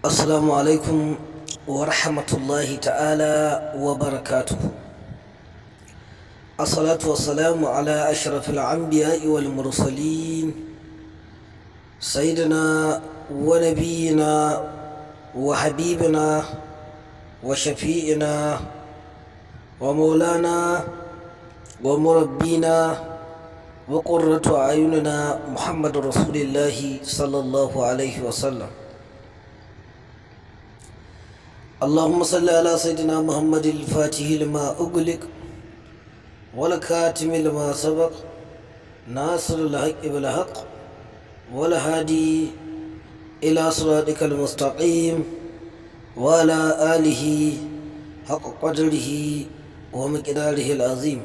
السلام عليكم ورحمة الله تعالى وبركاته. الصلاة والسلام على أشرف الأنبياء والمرسلين، سيدنا ونبينا وحبيبنا وشفيئنا ومولانا ومربينا وقرة أعيننا محمد رسول الله صلى الله عليه وسلم. اللهم صل على سيدنا محمد الفاتح لما أغلق والكاتم لما سبق، ناصر الحق بالحق والهادي إلى صراطك المستقيم، وعلى آله حق قدره ومقداره العظيم.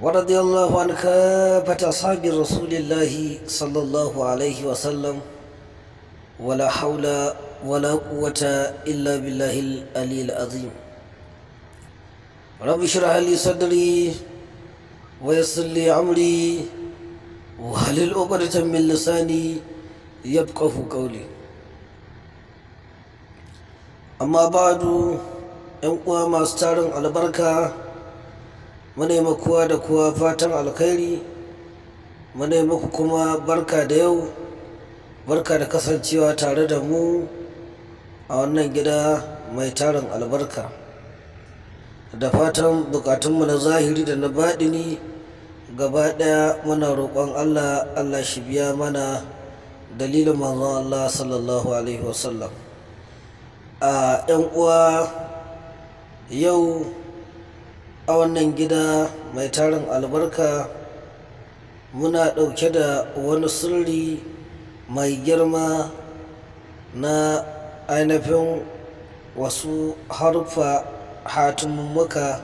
ورضي الله عن كافة أصحاب رسول الله صلى الله عليه وسلم، ولا حول ولا قوة إلا بالله العلي العظيم. رب اشرح لي صدري ويسر لي أمري واحلل عقدة من لساني يفقه قولي. Amma ba'du, ‘yan uwa masu tarin albarka, muna kowa da kowa fatan alkhairi, muna muku kuma barka da yau, barka da kasancewa tare da mu a wannan gida mai tarin albarka. Da fatan bukatunmu na zahiri da na baɗini gaba ɗaya muna roƙon Allah, Allah shi biya mana dalilin manzon Allah sallallahu alaihi wasallam. A ‘yan uwa, yau a wannan gida mai tarin albarka muna ɗauke da wani sirri mai girma na ainihin wasu haruffa hatimummuka,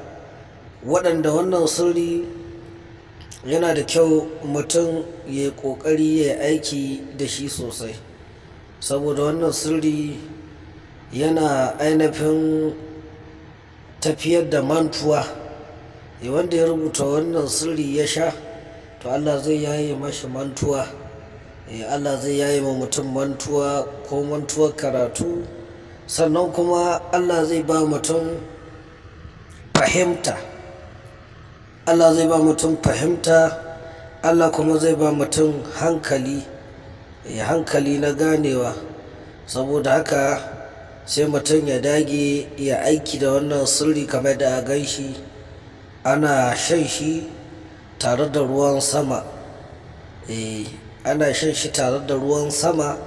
waɗanda wannan sirri yana da kyau mutum ya yi ƙoƙari ya yi aiki da shi sosai, saboda wannan sirri yana ainihin tafiyar da mantuwa. Wanda ya rubuta wannan sirri ya sha, to Allah zai yaye mashi mantuwa. Allah zai yaye ma mutum mantuwa ko mantuwar karatu, sannan kuma Allah zai ba mutum fahimta. Allah zai ba mutum fahimta, Allah kuma zai ba mutum hankali, hankali na ganewa. Saboda haka sai mutum ya dage ya aiki da wannan sirri kamar da a gan shi ana shan shi tare da ruwan sama. Ana shan shi tare da ruwan sama.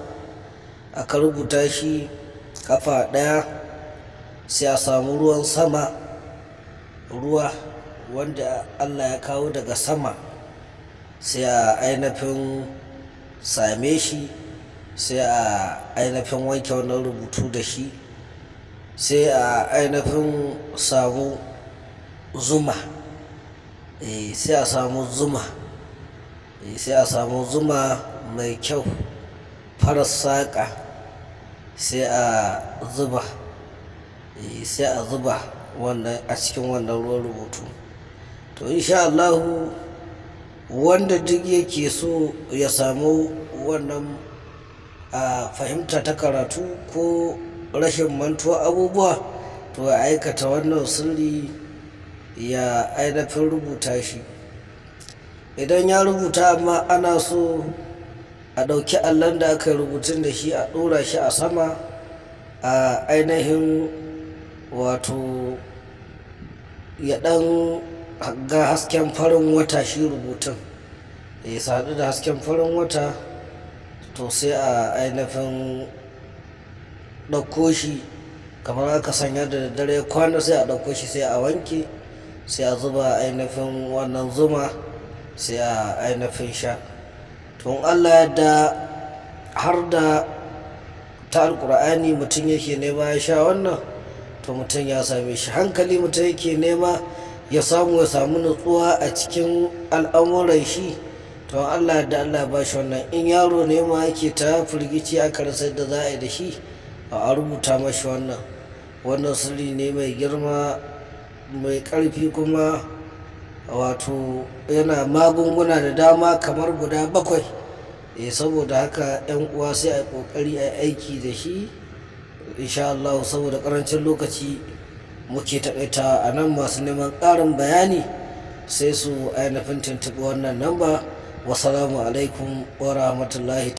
Aka rubuta shi kafa ɗaya, sai a samu ruwan sama, ruwa wanda Allah ya kawo daga sama, sai a ainihin same shi, sai a ainihin wanke wannan rubutu da shi, sai a ainihin samu zuma. Sai a samu zuma. Sai a samu zuma mai kyau, farar saƙa, sai a zuba. Sai a zuba wannan a cikin wannan ruwan rubutu. To insha Allahu, wanda duk yake so ya samu wannan a fahimta ta karatu ko rashin mantuwa abubuwa, to ya aikata wannan sirri, ya ainihin rubuta shi. Idan ya rubuta, amma ana so a ɗauki allon da aka rubutun da shi, a ɗora shi a sama, a ainihin wato ya ɗan ga hasken farin wata shi rubutun ya sadu da hasken farin wata, to sai a ainihin ɗauko shi kamar aka sanya da daddare kwana, sai a ɗauko shi, sai a wanke, sai a zuba ainihin wannan zuma, sai a ainihin sha. To in Allah yadda har da ta Alƙur'ani mutum yake nema ya sha wannan, to mutum ya same shi. Hankali mutum yake nema ya samu, ya samu nutsuwa a cikin al'amuran shi, to Allah yadda Allah ba shi wannan. In yaro ne ma yake ta firgici aka rasa yadda za a yi da shi, a rubuta mashi wannan. Wannan sirri ne mai girma, mai ƙarfi, kuma wato yana magunguna da dama kamar guda 7. Saboda haka 'yan uwa sai a yi ƙoƙari a aiki da shi insha Allah. Saboda ƙarancin lokaci muke taƙaita a nan. Masu neman ƙarin bayani sai su ainihin tuntuɓi wannan namba. Wasalamu alaikum wa rahmatullahi.